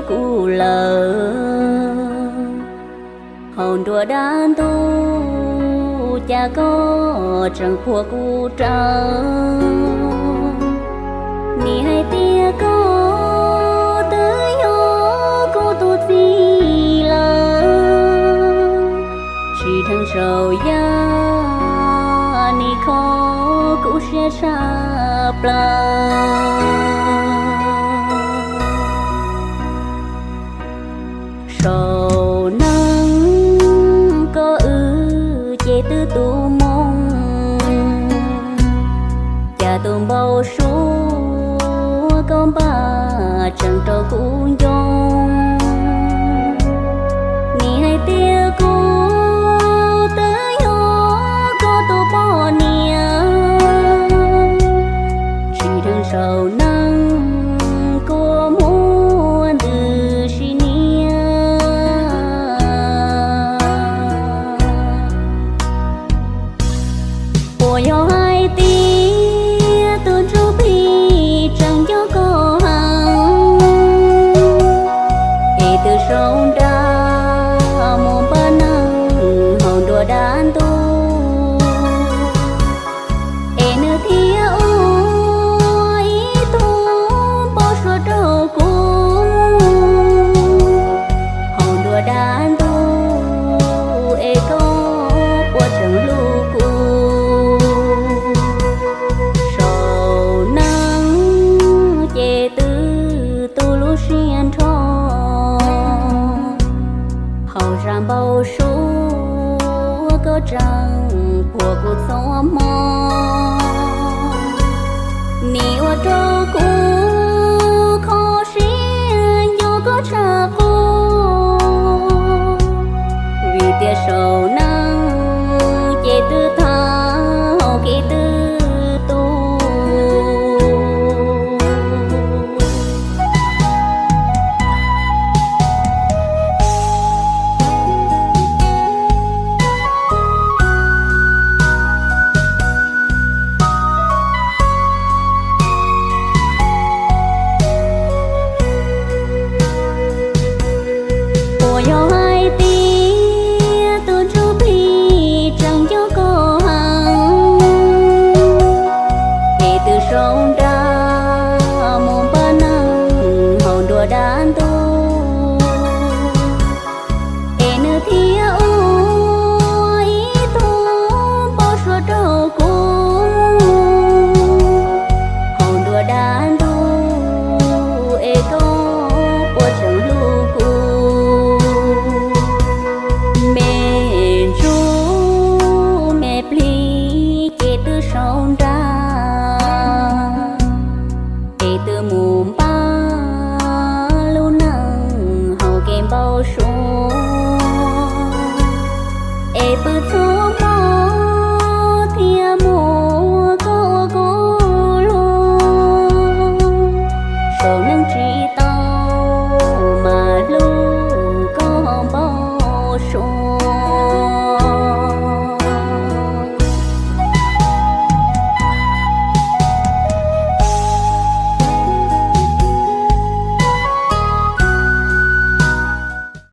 kuv lawm. Hauv nruab dab ntub, cas koj tseem puag kuv rawv? Nim hais tias koj twb yog kuv tus txiv lawm, tsis dheev saum yaj, nim kho kuv siab tshaj plaws. Saum neej koj wb ces twb tu moo, cas tus npau suav koj npaj tseem rau kuv nco. Nim hais tias kuv twb yog koj tus poj niam, tsis dheev saum neej kua muag ntws sis niam. Puas yog hais tias tus ntsuj plig tseem nco koj heev, es twb sau nra mus npaj neeg hauv nruab dab ntub, es nws thiaj ua ib tug npau suav rau kuv hauv nruab dab ntub, es koj puas tseem hlub kuv? Saum neej ces twb tu lub siab nrho, hauv zaj npau suav koj tseem puag kuv txhua hmo. Nim ua rau kuv kho siab nco koj tshaj